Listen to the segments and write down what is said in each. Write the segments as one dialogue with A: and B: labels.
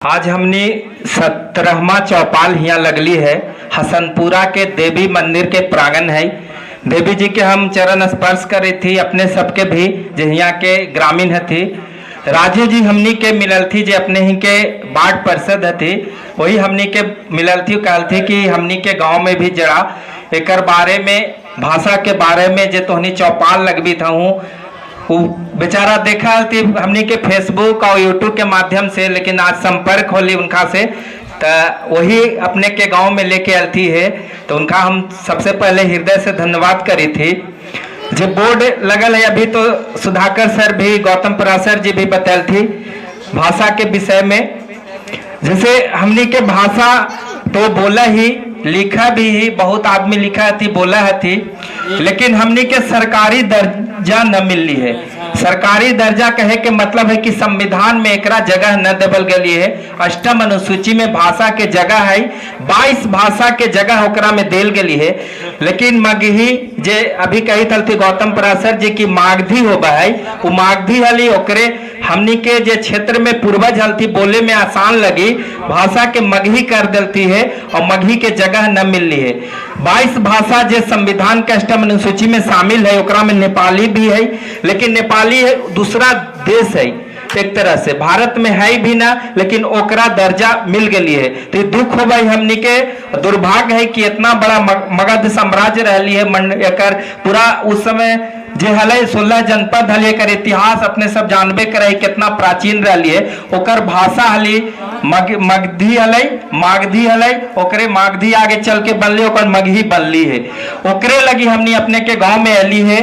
A: आज हमने 17वां चौपाल यहाँ लगली है। हसनपुरा के देवी मंदिर के प्रांगण है। देवी जी के हम चरण स्पर्श करे थी, अपने सबके भी जो यहाँ के ग्रामीण हथी। राजू जी हमनी के मिलल थी, जो अपने ही के वार्ड पार्षद हथी, वही हमनी के मिलल थी। कहल थी कि हमनी के गांव में भी जरा एकर बारे में, भाषा के बारे में जे तोहनी चौपाल लगबी था हूँ, वो बेचारा देखा थी हमनी के फेसबुक और यूट्यूब के माध्यम से, लेकिन आज संपर्क होली उनका से, तो वही अपने के गांव में लेके अलती है। तो उनका हम सबसे पहले हृदय से धन्यवाद करी थी। जो बोर्ड लगल है अभी, तो सुधाकर सर भी, गौतम पराशर जी भी बतल थी भाषा के विषय में। जैसे हमनी के भाषा तो बोला ही, लिखा भी ही, बहुत आदमी लिखा थी, बोला थी, लेकिन हमनी के सरकारी दर्जा न मिलली है। सरकारी दर्जा कहे के मतलब है कि संविधान में एकरा जगह न देवल गई है। अष्टम अनुसूची में भाषा के जगह है, 22 भाषा के जगह ओकरा में देल गई है, लेकिन मगही जे अभी कही थी गौतम पराशर जी की मागधी होबा है, वो मागधी हली। ओकरे हमनी के जे क्षेत्र में पूर्वज हलती, बोले में आसान लगी, भाषा के मगही कर देती है और मगही के जगह न मिलली है। 22 भाषा जे संविधान के अष्टम अनुसूची में शामिल है, ओकरा में नेपाली भी है, लेकिन नेपाली है दूसरा देश है, एक तरह से भारत में है भी ना, लेकिन ओकरा दर्जा मिल गई है। तो ये दुख हो भाई, हमनी के दुर्भाग्य है कि इतना बड़ा मगध साम्राज्य रहली है, एकर पूरा उस समय जे हले 16 जनपद हले, एकर इतिहास अपने सब जानबे करे, कितना प्राचीन रहली है। ओकर भाषा हली मगधी हले, मागधी हले, ओकरे मागधी आगे चल के बनली, ओकर मगही बनली है। ओकरे लगी हमनी अपने के गांव में अली है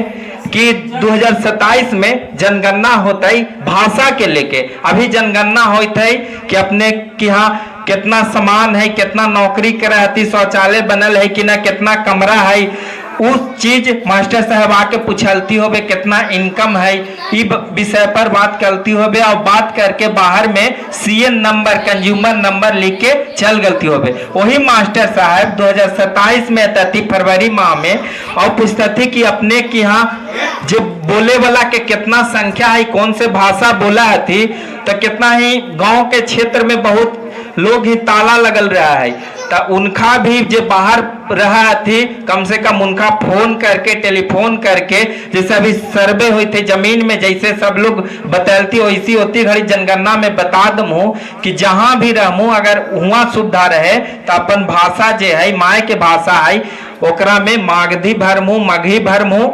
A: कि 2027 में जनगणना होता है भाषा के लेके। अभी जनगणना होते है कि अपने के यहाँ कितना सामान है, कितना नौकरी करे हती, शौचालय बनल है कि ना, कितना कमरा है, उस चीज मास्टर साहब आके पूछलती होबे, कितना इनकम है, ई विषय पर बात करती होबे और बात करके बाहर में सीएन नंबर, कंज्यूमर नंबर लिख के चल गलती होबे। वही मास्टर साहब 2027 में अतती फरवरी माह में और पूछता थी कि अपने के यहाँ जो बोले वाला के कितना संख्या है, कौन से भाषा बोला थी, तो कितना ही गांव के क्षेत्र में बहुत लोग ही ताला लगल रहा है, तो उनका भी जो बाहर रहा थी, कम से कम उनका फोन करके, टेलीफोन करके, जैसे अभी सर्वे हुई थे जमीन में, जैसे सब लोग बतलती वैसी होती घड़ी जनगणना में बता दमू कि जहां भी रहमू, अगर हुआ सुविधा रहे तो अपन भाषा जे है, माय के भाषा है, ओकरा में मागधी भरमू, मगही भरमू।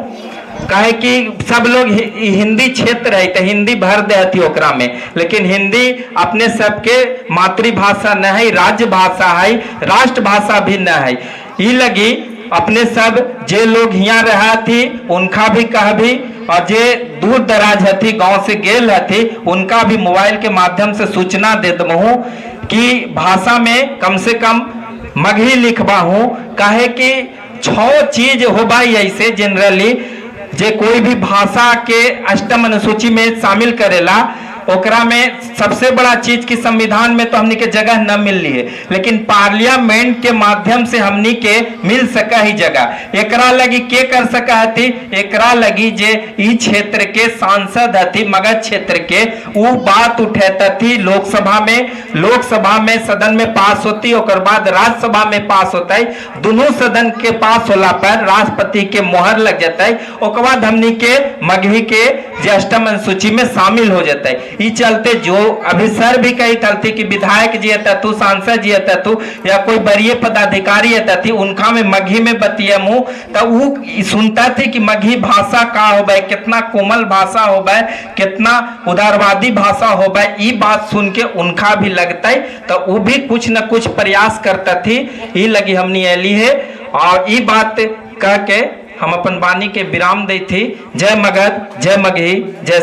A: काहे कि सब लोग हिंदी क्षेत्र है तो हिंदी भर दे ओकरा में, लेकिन हिंदी अपने सबके मातृभाषा न है, राज्य भाषा है, राष्ट्रभाषा भी न है। ई लगी अपने सब जे लोग यहाँ रहा थी उनका भी कह भी और जे दूर दराज हथी, गांव से गेल हथी, उनका भी मोबाइल के माध्यम से सूचना दे दमहूँ कि भाषा में कम से कम मगही लिखबा हूँ। काहे कि छह चीज होबा ऐसे जनरली जे कोई भी भाषा के अष्टम अनुसूची में शामिल करेला, ओकरा में सबसे बड़ा चीज की संविधान में तो हमनी के जगह न मिलली है, लेकिन पार्लियामेंट के माध्यम से हमनी के मिल सका ही जगह। एकरा लगी के कर सका हती? एकरा लगी जे ई क्षेत्र के सांसद हती, मगध क्षेत्र के, उ बात उठेता थी लोकसभा में। लोकसभा में सदन में पास होती, ओकर बाद राज्यसभा में पास होता है। दोनों सदन के पास होला पर राष्ट्रपति के मोहर लग जाता है, ओकर बाद हमनी के मगही के जे अष्टम अनुसूची में शामिल हो जाता है। ई चलते जो अभी सर भी कही थलती कि विधायक जी तू, सांसद जी तू या कोई बड़िए पदाधिकारी थी, उनका में मगही में बतियम हूँ तो उ सुनता थी कि मगही भाषा का होबे, कितना कोमल भाषा होबे, कितना उदारवादी भाषा होबे। ई बात सुन के उनका भी लगता है तो वो भी कुछ न कुछ प्रयास करता थी। ई लगी हमनी अली है और ई बात कह के हम अपन वाणी के विराम दी थी। जय मगध, जय मगही, जय।